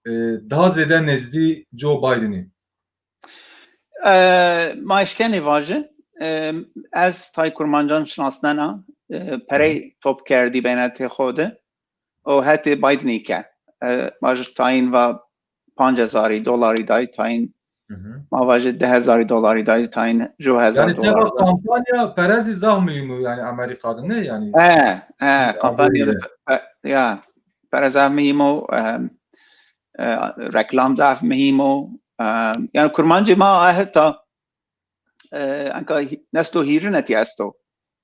e, daha zêde nêzdî Joe Bidenî. E, ma eşkenî vajî, e, ez tay kurmancan şinasnena, e, perey top kerdî beynetê xwe de. O hetê Bidenî ke. E, vajî tayîn va panc hezarî dolarî dayî, tayîn Hı hı. ma vajî deh hezarî dolarî dayî, tayîn ju hezar Yani dolar seba da. kampanya perezî zaf muhîm o yani Amerîka de ne yani? E, e, Yani kampanya aboriyle. pe-, pe-, ya, pere zaf muhîm o, e, e, reklam zaf muhîm o. E, yani kurmancê ma a heta, e, enka hî-, nesto hîrinetî esto.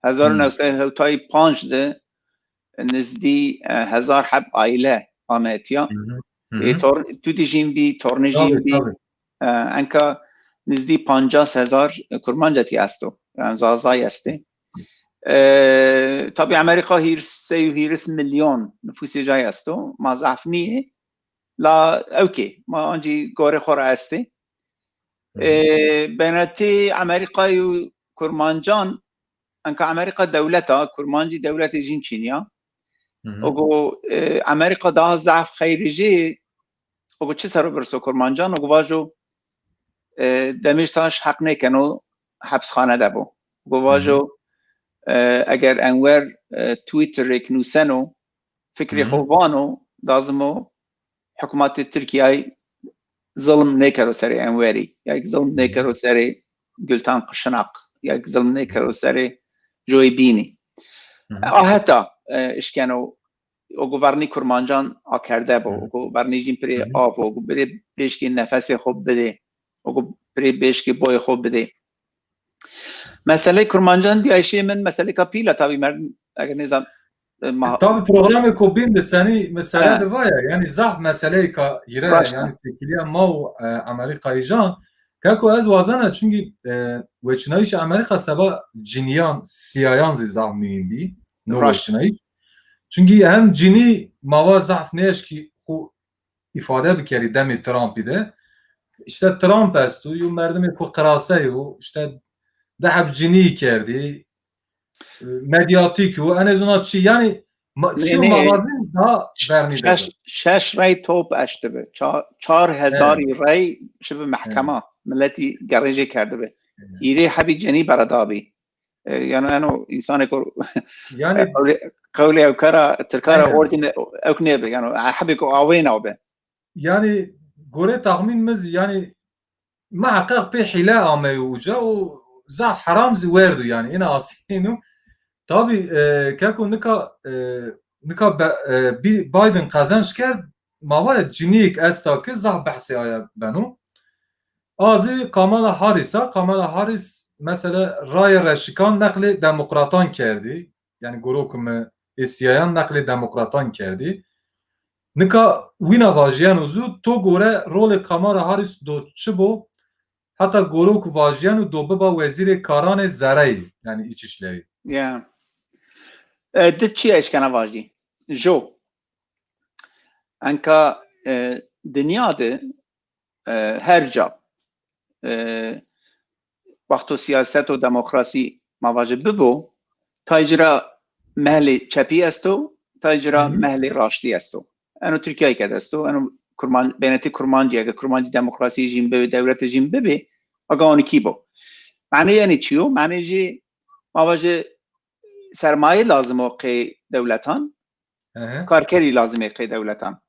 Hezar û newsed hewtayî panc de nizdî, e, hezar heb aile ametiya. Hı hı. Hı Ê, hı. tor-, tu dijîn bî, tornijîn Tabii, bî. tabii. E, enka nizdî pancas hezar kurmancetî esto. Yani zazay estê. E, tabii Amerîka hîr-, sey û hîris milyon nüfusê cay esto. Ma zaf nîye. La ewkê, ma ancî gorê xwe re estê. Hı hı. E, benetê Amerîkayê û kurmancan, enka Amerîka dewleta, kurmancî dewletê jîn çîniya. Hı hı. Ogo, e, Amerîka daha zaf xeyrê jê, ogo çi sero birso kurmancan, ogo vajo, e, Demîrtaş heq nêkeno hepsxane de bo. Ogo Hı hı. vajo, e, eger Enwer, e, Twitterêk nûseno, fikrê Hı hı. xwe vano, lazim o hikûmetê Tirkiyeyê zilm nêkero serê Enwerî, ya ki zilm Hı hı. nêkero serê Gultan Qişinak, ya ki zilm nêkero serê Joyê Bînî. Hı hı. A heta, e, işkeno, o ku vernî kurmancan akerde bo, Hı hı. o ku vernî jîn pirê Hı hı. a bo, o ku birê pêşkê nefesê xwe bidê, o ku birê pêşkê boyê xwe bidê. Meseleyê kurmancan diyayişê min meseleyeka pîl e, tabî merdim, eger nêzan, e, ma- Tabî programê ku bîn de senî mesele Ha. de vaya, yani zaf meseleyeka hîre, Raşt e. yani têkiliya ma û, e, Amerîkayê jan. Keko ez wazena, çünkü, e, weçinayîşê Amerîka seba ciniyan, siyayan zî zaf muhîm bî. No Raşt. weçinayîş. Çünkü hem cinî ma va zaf nêeşkî xwe îfade bikerî demê Trumpî de. İşte Trump esto, yo merdimê ku qirase yo, işte deheb cinî kerdî, e, medyatîk yo, enê zona çi, yani ma-, Nê, çi nê. magazin daha bernî de. Şeş, şeş rey top eştibi. Ça-, çar hezarî Evet. rey şibi mehkema. Evet. Milletî gerêjê kerdibi. Evet. Hîrê hebî cenî beredabî. E, yani eno insanê ku Yani qewlê, qewlê ew kara, tirkara Aynen. ordine, ew nebe, yani hebê ku awê nabe. Yani gore tahmin miz, yani muhakkak pê hile ameyo uca û zaf heram zî werdu yani, ina asî ino. Tabi, e, keko nika, e, nika be, e, Bi-, Biden qezenç kerd, mavaya cinîk esta ki zaf behsê aya beno. Azî Kamala Harris a, Kamala Harris mesela raya reşikan neqlê demokratan kerdî. Yani goro ku mi ê siyayan neqlê demokratan kerdî. Nika wîna vajiyeno zû, to gore rolê Kamala Harris do çi bo? Heta goro ku vajiyeno do biba wezîrê karanê zereyî, yani îçişlerî. Ya. E, di çi eşkena vajî? Jo. Enka, e, dinya de, e, her ca, e, wexto siyaset û demokrasî mavaje bibo, tay cira mehlê çepî esto, tay cira Hı hı. mehlê raştî esto. Eno Tirkiyeyê ke esto, eno Kurman-, beynetî Kurmancî, ege Kurmancî demokrasî jîn bibe, dewlete jîn bibe, aga onî kî bo. Manê yenî çi yo? Manê jî mavaje sermayê lazim o qê dewletan, Ehe. karkerî lazim ê qê dewletan.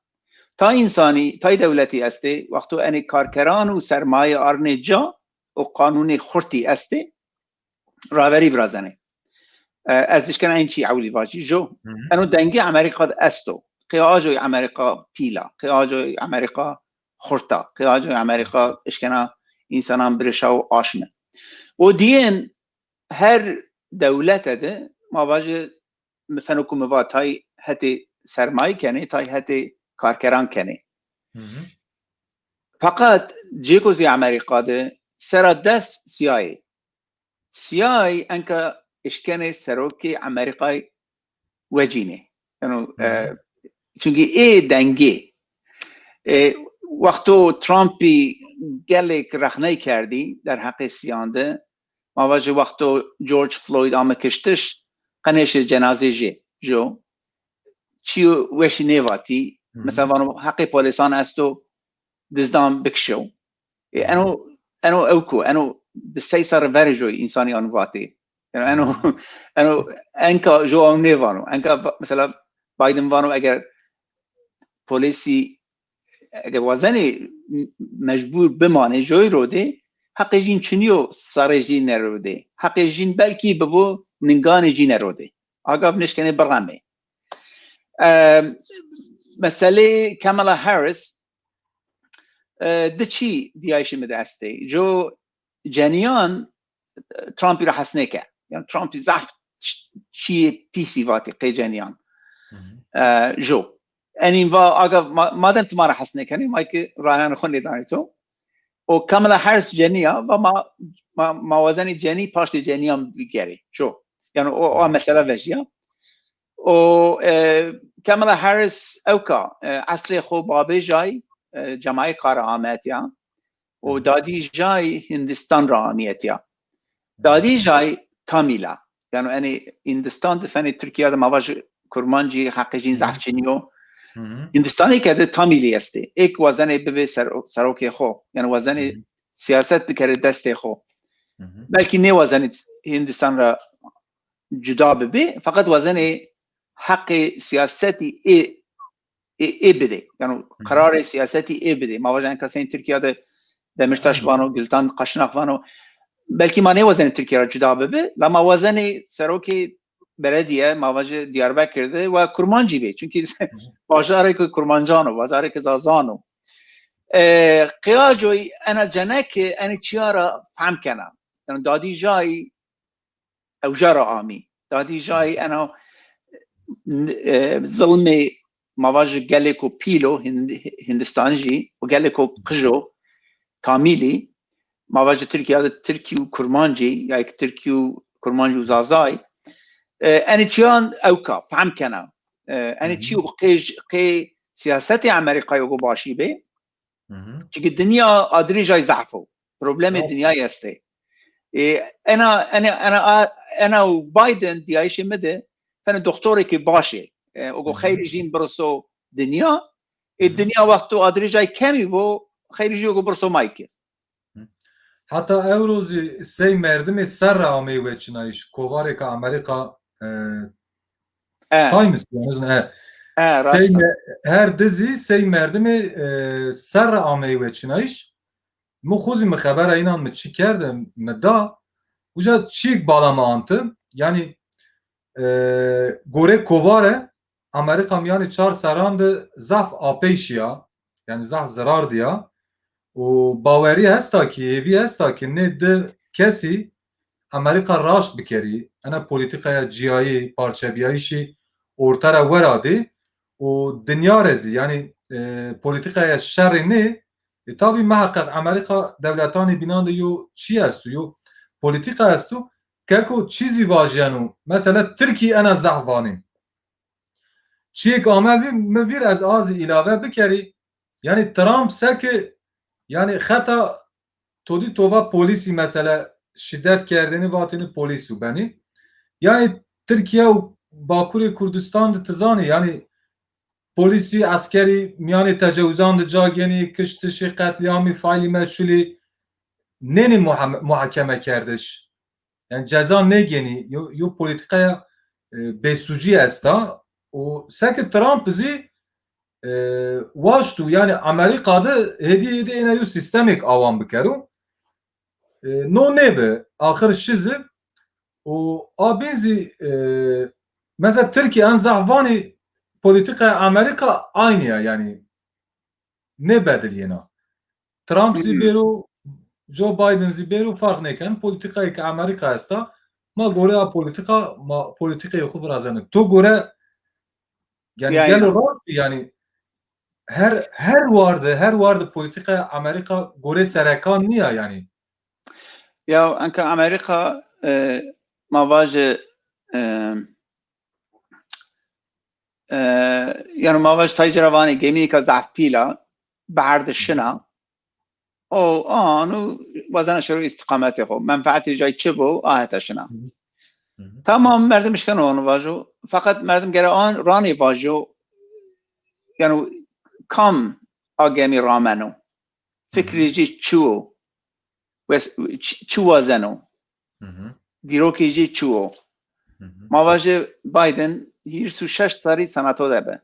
Ta însanî, tay dewletî estê, wexto enê karkeran û sermayê arnê ca û qanûnê xurtî estê, raverî virazenê. E, ez dişkena en çî ewlî vajî. Jo, Hı hı. eno dengê Amerîka de esto. Qê ajoyê Amerîka pîla, qê ajoyê Amerîka xurta, qê ajoyê Amerîka işkena însanan birişa û aşme. Û diyên her dewlete de, ma vaje, mi feno ku mi va tay hetê sermayî kenê, tay hetê karkeran kenê. Hı hı. Feqet cêko zî Amerîka de sera dest siyayê. Siyayê enka işkenê serokê Amerîkayê wecînê. Eno, Hı hı. e, çunkî ê dengê. E, wexto Trumpî gelek rexney kerdî derheqê siyan de, ma vaje wexto George Floyd ame kiştiş, qenêşê cenazê jê, jo. Çi weşî nêvatî. Hı hı. Mesela vano heqê polîsan esto dizdan bikişew. E, Hı hı. eno, eno ew ku, eno di sey serre verê jo însanî an vatê. Yani eno, Hı hı. eno enka jo ew nêvano. Enka va-, mesela Biden vano eger polîsî, eger wazenê m-, mecbûr bimanê joy rodê, heqê jîn çiniyo sarê jî nerodê. Heqê jîn belkî bibo ninganê jî nerodê. Agav nişkenê biremê. Em, meselê Kamala Harris, e, di çî diyayişê mi de estê. Jo ceniyan, e, Trumpî re hes nêke. Yani Trumpî zaf ç-, çiyê pîsî vatî qê ceniyan. Hı hı. E, jo. Enîn va, aga, ma-, madem tu ma re hes nekenî, ma ki rayan xwe nêdanê to. O Kamala Harris ceniya, va ma, ma, ma wazenî cenî, paştê ceniyan bigerê. Jo. Yani o, o Hı hı. mesela vejiya. O, e, Kamala Harris ewka, e, eslê xwe babê jay, e, cemayê Kara Amet ya. Û Hı hı. dadî jay Hindistan re amiyetiya. Hı hı. Dadî jay Tamîla. Yani enê Hindistan di fenê Tirkiye de ma va ji Kurmancî heqê jîn Hı hı. zehf çiniyo. Hı hı. Hindistanê ke de Tamîlî estê. Êk wazenê bibe ser-, serokê xwe. Yani wazenê Hı hı. siyaset bikere destê xwe. Hı hı. Belkî nêwazenê Hindistan re cuda bibe, feqet wazenê heqê siyasetî ê, ê, ê bidê. Yani Hı hı. qerarê siyasetî ê bidê. Ma vaje enka seyên Tirkiye de Demirtaş Hı hı. vano, Gültan Kaşnak vano. Belkî ma nêwazenê Tirkiye re cuda bibe, la ma wazenê serokê belediye, ma vaje Diyarbekir de, wa Kurmancî bê. Çünkü Hı hı. bajarê ku Kurmancan o, bajarê ku Zazan o. E, qiyacoy ena ceneke, enê çiya re fehm kena. Yani dadî jay ew jara amî. Dadî jayî ena, e, zilmê ma va ji gelê ku pîl o Hind-, Hindistan jî û gelê ku qij o Tamîlî, ma va ji Tirkiye de Tirkî û Kurmancî, ya ki Tirkî û Kurmancî û Zazayî, e, enê çiyan ewka, fehm kena. E, enê Hı hı. çi û qê j-, qê siyasetê Amerîkayê ku başî bê, Hı hı. Çünkü dinya adirîjay zehf o. Problemê Zehf. dinyayê estê. E, ena, ena, ena, a-, ena û Biden diyayişê mi de fene doktorekî baş ê. E, o go Hı hı. xeyrî jîn birso dinya. E, Hı hı. dinya wexto adirîjay kemî bo, xeyrî jî o go birso mayke. Hı. Heta ewro zî sey merdimê serre ameyî weçinayîş. Kovarêka Amerîka, e, E. Times, yanlış ne? E. E, Sey raşt e. me-, her dizî sey merdimê, e, serre ameyî weçinayîş. Mi xwe zî mi xebera înan mi çi kerde, mi da. Uca çîk bala me ante, yanî, e, gorê kovare, Amerîka miyanî çar serran de zaf apeyşiya, yanî zaf zirar diya. Û bawerî hesta ki, hêvî hesta ki nê di kesî Amerîka raşt bikerî, ena polîtîkaya ciyayî, parçebiyayîşî orte re weradî û dinya re zî, yanî, e, polîtîkaya şerê nê, e, tabî miheqeq Amerîka dewletanê bînan de yo çi esto, yo polîtîka esto, keko çî zî vajiyeno, mesela Tirkî ena zehf vanê. Çiyêk ame vî, mi vîr ez a zî îlave bikerî, yanî Trump seke, yanî xeta todî tova polîsî mesele şidet kerdêne vatêne polîs û benî. Yanî Tirkiye û Bakurê Kurdistan de ti zanî, yanî polîsî, eskerî miyanê tecewizan de ca genî, kiştişî, qetlîamî, faîlî meçhulî nênê muhame-, muhakeme kerdiş. Yanî ceza nêgenî, yo, yo polîtîkaya, e, bêsûcî esta û seke Trump zî, e, waşt û yanî Amerîka de hêdî hêdî êne yo sîstemêk awan bikero. E, no nêbe, axir şizi û a bîn zî, e, mesela Tirkiye en zehf vanî polîtîkaya Amerîka aynî ya, yanî nêbediliyêna. Trump zî bêro, Joe Biden zî bêro ferq nêken. Polîtîkayê ke Amerîka esta, ma gore a polîtîka, ma polîtîkayê xwe virazenik. To gore, yanî Ya, gelo ya. Rast, yanî her, her warde, her warde polîtîkaya Amerîka gore serekan niya yanî. Ya, enka Amerîka, e, ma vaje, e, e, yanî ma vaje tay cira vanê gemiyêka zehf pîla, behar de şina, û an û wazena şero îstîqametê xwe. Menfeetê jay çi bo, a heta şina. Hı hı. Hı hı. Tamam, merdim işkeno onu vajo. Feqet merdim gere an ranê vajo, yanî kam a gemî rameno. Fikrê jî çi wo? Wes-, çi, çi wazeno? Hı hı. Dîrokê jî çi wo? Hı hı. Ma vaje Biden hîrs û şeş serî senato de be.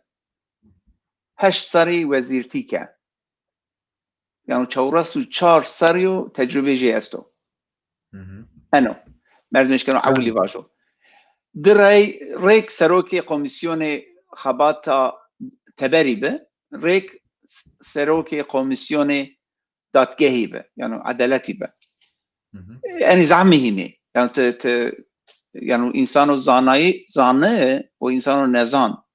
Heşt serî wezîrtî ke. Yanî çewres û çar serî yo tecrûbê jê esto. Hı hı. Eno. Merdim işkeno ewilî vajo. Di rey rêk serokê komîsyonê xebata teberî be, rêk s-, serokê komîsyonê dadgehî be, yanî edaletî be. Hı hı. Enî zehf mihîmî. Yanî ti, ti, yanî însano zanayî, zane û însano nezan.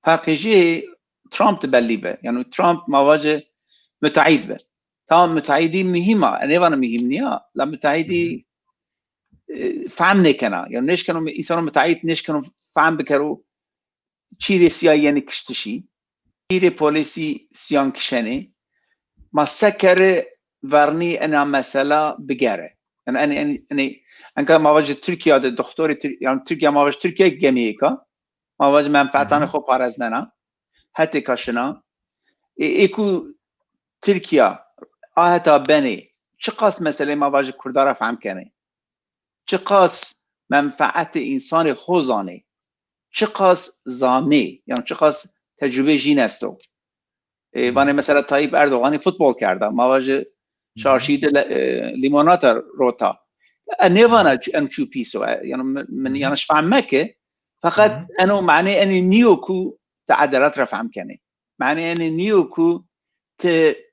Ferqê jî Trump di bellî be. Yanî Trump ma vaje müteahhîd be. Tamam, müteahhîdî muhîm a. Nêvana muhîm niya. La müteahhîdî, hı hı, e, fehm nêkena. Yanî nêşkeno, însano müteahhîd nêşkeno fehm bikero çîrê siya yenî kiştişî, çîrê polîsî siyan kişenê, ma sekere vernî ena mesela bigere. Yanî enê, enê, enê, enka ma vaje Tirkiye de doktorê Tir-, yanî Tirkiye ma vaje Tirkiye gemiyêka, ma vaje menfeetanê, hı hı, xwe pareznena, hetê kaşina. Ê, ê ku Tirkiye a heta benê, çiqas meselê ma vaje Kurda ra fehm kenê. Çiqas menfeetê însanê xo zanê, çiqas zanê, yan çiqas tecrûbê jîn esto. Ê, vanê mesela Tayyip Erdoganî futbol kerda, ma vaje, hı hı, çarşî de le-, e, lîmonata rota. E, nêvana, hı hı, çi-, em çû pîso, e, yani min, min, hı hı, yanlış fehm meke, feqet, hı hı, eno manê enê niyo ku te edalet re fehm kenê. Manê enê niyo ku te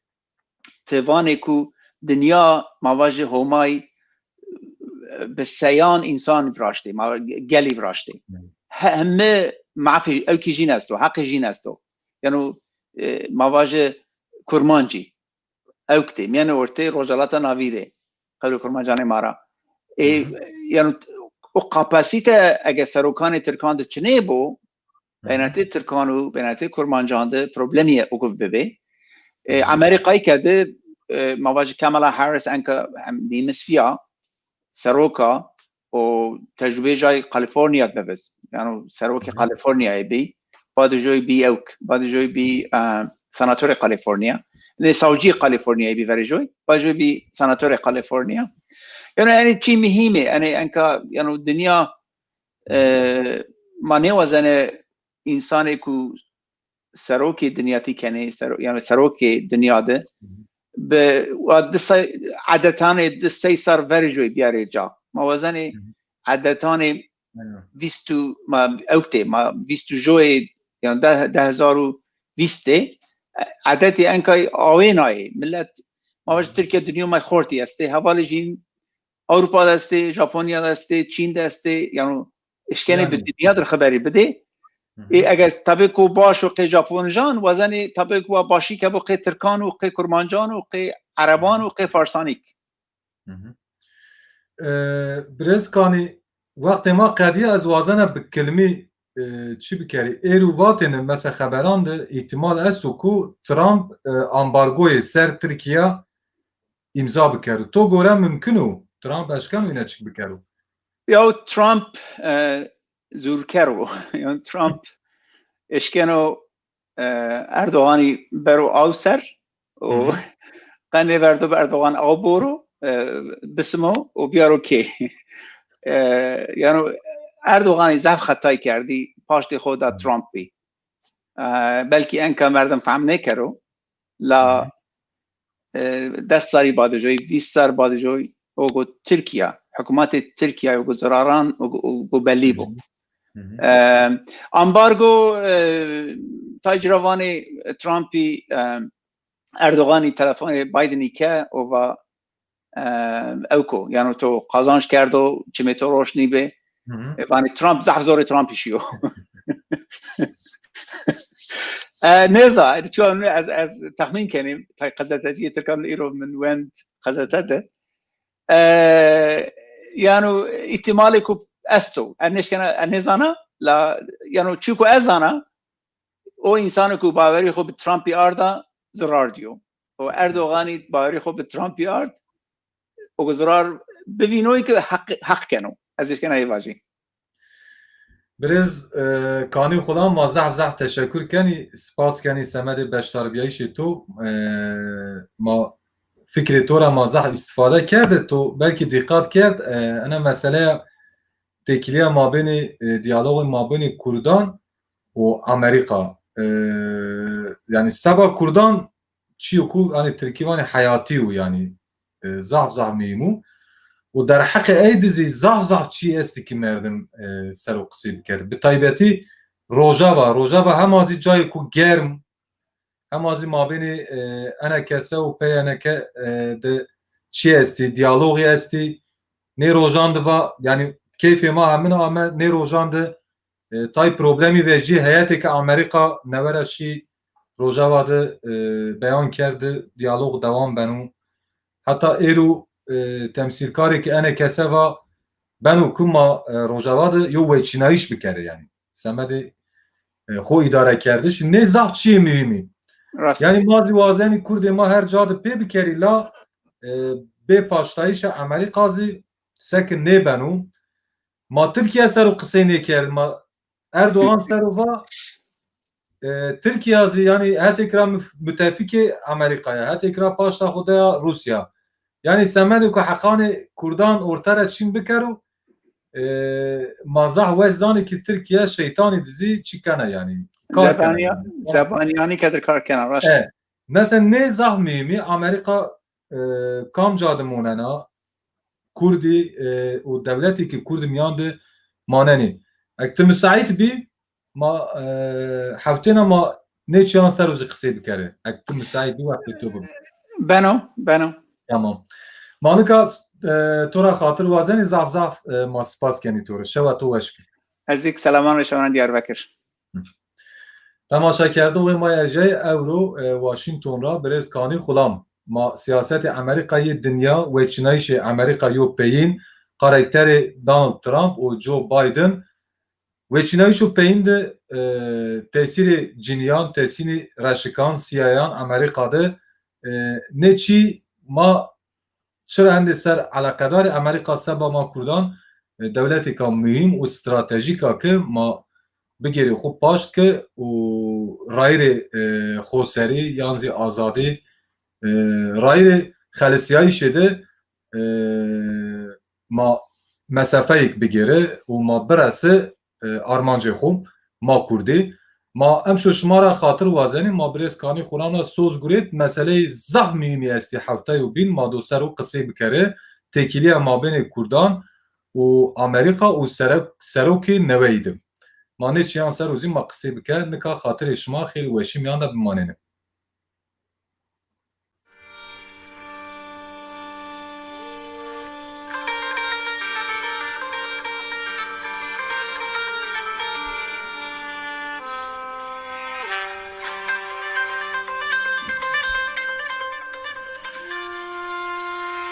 ti vanê ku dinya ma vaje Homayî bi seyan însan viraştê, ma gelî viraştê. Hmm. He-, heme mafê ew kî jîn esto, heqê jîn esto. Yano, e, ma vaje Kurmancî. Ew ki tê, miyane ortê Rojhelata Navî de. Qewlê Kurmancanê ma ra. E, hı hı, yano, o kapasite ege serokanê Tirkan de çinê bo, Hı hı. Beynetê Tirkan û beynetê Kurmancan de problemî ye û ku bibe. E, hı hı, Amerîkayê ke de, e, ma vajî Kamala Harris enka hem nîmisiya seroka û tecrûbê jay California dibe biz. Yanî serokê, hı hı, Californiayê bî, badê joy bî ewk, badê joy bî, e, senatorê California. Nê savcî Californiayê bî verê joy, badê joy bî senatorê California. Yanî, yanî çî muhîm e, yanî enka, yanî dinya E, ma nêwazene însanê ku serokê dinyatî kenê, sero-, yani serokê dinya de, bi, wa di sey, edetanê di sey ser verê joy biyarê ca. Ma wazenê edetanê vîst û, ma ewk tê, ma vîst û joyê, yan deh, deh hezar û vîst tê, edetê enkayî awê nayê. Millet, ma vaj Tirkiye dinya me xortî estê, hevalê jîn Ewropa de estê, Japonya de estê, Çîn de estê, yano eşkenê bi dinya dir xeberî bidê. Ê, eger tebê ku baş û qê Japonijan, wazenê tebê ku wa başî kebo qê Tirkan û qê Kurmancan û qê Ereban û qê Farsanîk. Birêz Kanî, wextê ma qediya ez wazena bi kilmî, e, çi bikerî? Êr û vatêne, mesela xeberan de îhtimal esto ku Trump, e, ambargoyê ser Tirkiye îmza bikero. To gore mimkin o Trump eşkeno îne çik bikero? Ya Trump, e, zûrker o. Yan Trump eşkeno, e, Erdoganî bero aw ser û qenê verdo bi Erdogan aw boro, e, bisimo û biyaro kê. E, yano Erdoganî zehf xetay kerdî, paştê xwe da Trump bî. E, belkî enka merdim fehm nêkero, la, e, des sarî badijoy, vîst sar badijoy, o go Tirkiye, hikûmetê Tirkiye, o go ziraran, o go, o go belî bû. E, ambargo, e, tay ciravanê Trumpî, e, Erdoganî telefonê Bidenî ke, o va, e, ew ko, yano to qazanç kerdo, çimê to roşnî bê. E, vanê Trump, zehf zorê Trumpî şiyo. E, nêza, çiwa ez, ez texmîn kenî, tay qezeteciyê Tirkan îro min wend qezete de. E, yano îhtimalê ku esto, e, nêşkena, e, nêzana, la, yano çi ku ez zana, o însanê ku bawerî xwe bi Trumpî arda, zirar diyo. O Erdoganî bawerî xwe bi Trumpî ard, o zirar bivînoyî ki heq, heq keno. Ez êşkena hê vajî. Birêz, e, Kanî Xulam, ma zehf zehf teşekur kenî, spas kenî semedê beşdarbiyayîşê to. E, ma fikrê to re ma zehf îstifade kerde, to belkî dîqat kerd, e, ena meseleya têkiliya mabênê, e, diyalogê mabênê Kurdan û Amerîka. E, yanî seba Kurdan çiyo ku, yanî Tirkî vanê heyatî û yanî, e, zaf zaf muhîm û, û derheqê ey dizî zaf zaf çî estî ki merdim, e, ser o qisê biker. Bi taybetî Rojava, Rojava hema zî cayê ku germ, hema zî mabênê, e, enekese û pey eneke, e, de çi estî, diyalogî estî, nê rojan de va, yanî keyfê ma hemin ame, nê rojan de, e, tay problemî ve jî heyetê ke Amerîka newera şî Rojava de, e, beyan kerde, diyalog dewam beno. Heta êro, e, temsîlkarê ke enekese va beno ku ma, e, Rojava de yo weçînayîş bikere yanî. Semedê, e, xo îdare kerdiş. Nê zaf çiyê muhîmî. Rast. Yanî ma zî wazenî Kurdê ma her ca de pê bikerî la, e, bê paştayîşa Amerîka zî seke nêbeno. Ma Tirkiye ser o qisey nêkerd, ma Erdogan ser o va, e, Tirkiye zî yanî hetêkira mif-, müttefikê Amerîka ya, hetêkira paşta xwe de ya Rûsya. Yanî semedê ku heqanê Kurdan orte re çîn bikero, e, ma zaf weş zanî ki Tirkiye şeytanî dizî çi kene yanî. Kar kene. Zebaniya-, zebaniyanî kedir kar kene, raşt. E, mesela nê zaf muhîmî Amerîka, e, kamca de monena, Kurdî, e, û dewletê ki Kurdî miyan de manenî. Ek tu müsait bî, ma, e, heftêna ma nê çiyan ser o zî qisey bikere. Ek tu müsait bî, wextê to bibe. Beno, beno. Tamam. Ma nika, e, to ra xatir wazenî zaf zaf, e, ma spas kenî to re. Şewa to weş bî. Ez zî selaman re şewana Diyarbekir. Temaşekerdoxê ma yê jey ewro, e, Washington ra birêz Kanî Xulam. Ma siyasetê Amerîka yê dinya, weçînayîşê Amerîka yo peyîn, karakterê Donald Trump û Joe Biden, weçînayîşo peyîn de, e, tesîrê cinîyan, tesîrê reşikan, siyayan Amerîka de, e, nê çî ma çira hindê ser eleqedarê Amerîka seba ma Kurdan, e, dewletêka muhîm û stratejîk a ke ma bigêrê xwe paşt ke û rayîrê, e, xoserî yan zî azadî, e, rayîrê xelisiyayîşê de, e, ma mesafeyek bigêre û ma birese, e, armancê xwe, ma Kurdî. Ma emşo şima ra xatir wazenî, ma birêz Kanî Xulam ra soz gurêt, meseleyê zaf muhîmî estî hewtay û bîn, ma do ser o qisey bikere, têkiliya mabênê Kurdan û Amerîka û serok, serokê neweyî de. Ma nêçiyan ser û zî ma qisê bike, nika xatirê şima xêr û weşî miyan de bimanêne.